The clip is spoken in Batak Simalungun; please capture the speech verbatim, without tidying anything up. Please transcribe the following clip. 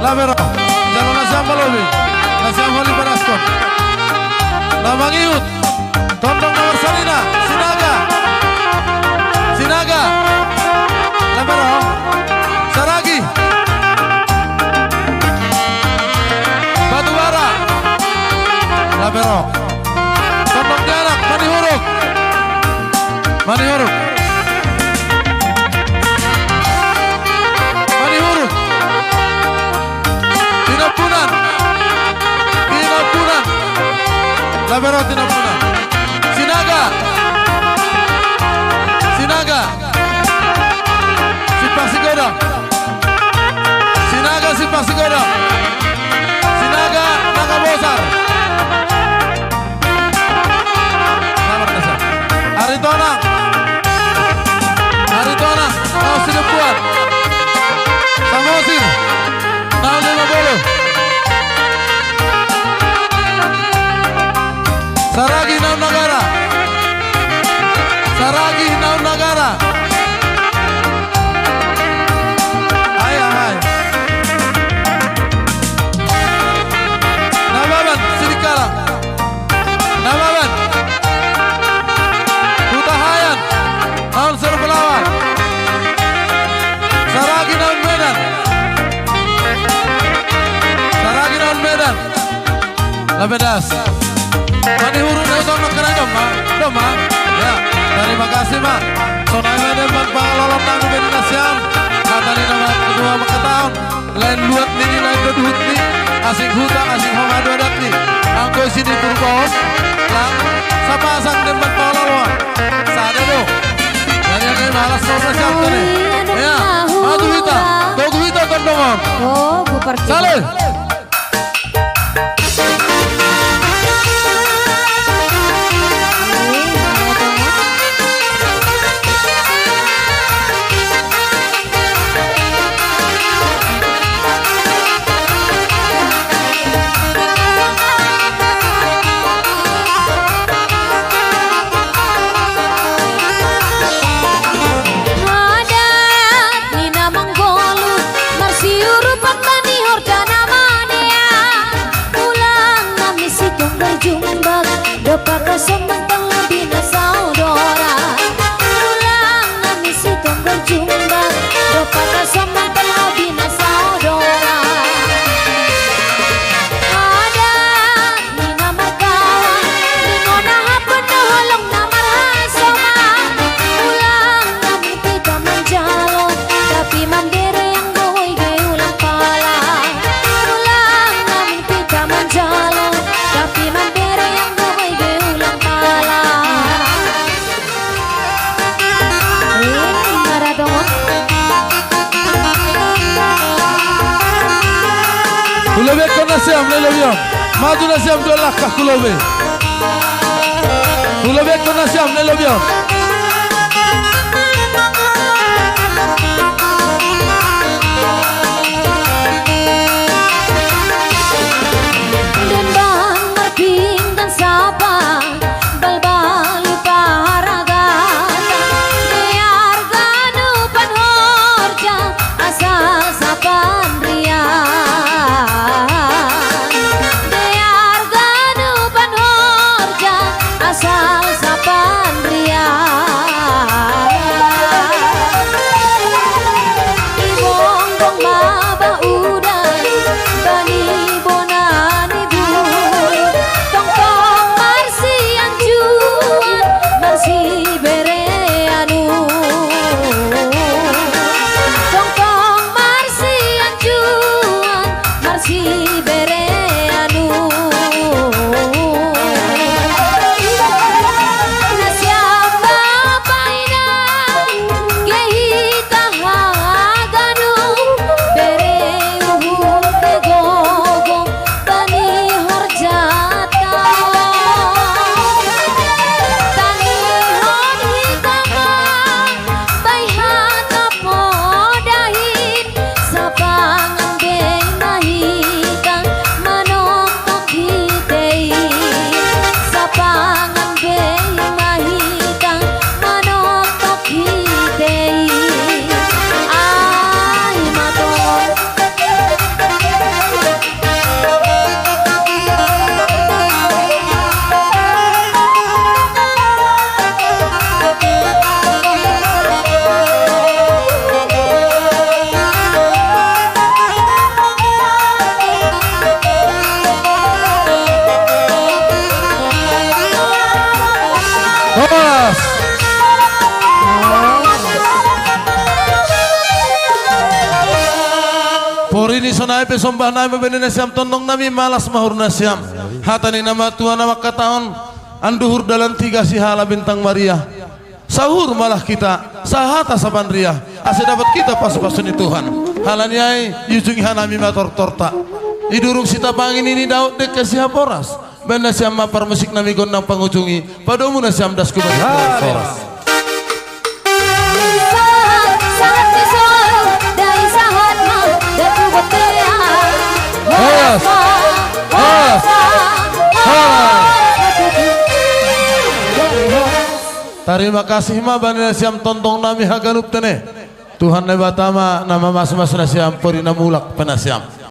Labero. Jalo na siam balobi. Na siam holi baraskon. Na mangihut. Tondong nomor sarina. Sinaga. Sinaga. Labero. Saragi. Batubara. Labero. Tondong jarak. Manihuruk. Manihuruk. Manihuruk. Tinapunan. Tinapunan. Labero Tinapunan. Sinaga. Sinaga. Simpang Sigodang. Sinaga Simpang Sigodang. Sinaga Nangka Bosar. Selamat, Nasa. Aritonang. Aritonang. Naon Sidempuan. Samosir. Naon Lima Bolo. Saragi naon Nagara. Saragi naon Nagara. Ai, ai. Nababan, Sidikalang. Nababan. Hutahayan. Naon Serbelawan. Saragi naon Medan. Saragi naon Medan. Labedas. Manihuruk na utama kena doma. Doma. Ya. Terima kasih, Mak. Sonai mah dia Mak pangalolon nang beri nasiam. Kata ni nama kedua mah ketaon. Lain luat nini, lain doduhut ni. Asing huta, asing homa dua adat ni. Angkoi sini turbaon. Lang. Sapasang dia Mak pangalolon. Sada do. Dari yang malas sama siapa ni? Ya. Matu hita. Togu hita tondongan. Oh, gue parkir. Saleh. Hadat ni na manggoluh, marsiurupan manihur dana manea. Ulang nami situng berjumbal, dopa kasomantang lobi na saudara. Ulang nami situng berjumbal, dopa kasomantang lobi na saudara. Hadat Ni na markawan, ni ngona hapon doholong na marhasoma. Ulang nami pita manjalo, tapi mambere yang boi ge ulang pala. Ulang nami pita manjalo, tapi mambere yang boi ge ulang pala. Eh, maratongo. Kulobe kona siam lelo bion. Maju na siam dua langkah kulobe. Kulobe kona siam lelo bion. Dendang marpinggan sapa. Balbal paragata, dear ganu panhorja, asal sapan rian. Dear ganu panhorja, asal sapan rian. Sonai pe sombah nami ma bani nasiam tondong nami, malas ma uhur nasiam. Hata ni na matua na mangkatahon: Anduhur dalan tiga, sihala bintang maria. Saur malah hita, sahata saban ria, ase dapot hita pasu-pasu ni Tuhan. Halani ai, iujungi hanami ma tortorta. Idurung sitapangi nini Daud dengke sihaporas, baen nasiam ma parmusik nami gondang pangujungi, padomu nasiam dasku bani tortorta. Sahat, sahat ni son, dai sahat ma, datu botea. Horas, horas, horas. Tarima kasih ma bani nasiam tondong nami haganup tene. Tuhan Naibata ma na mamasu-masu nasiam, pori na mulak pe nasiam.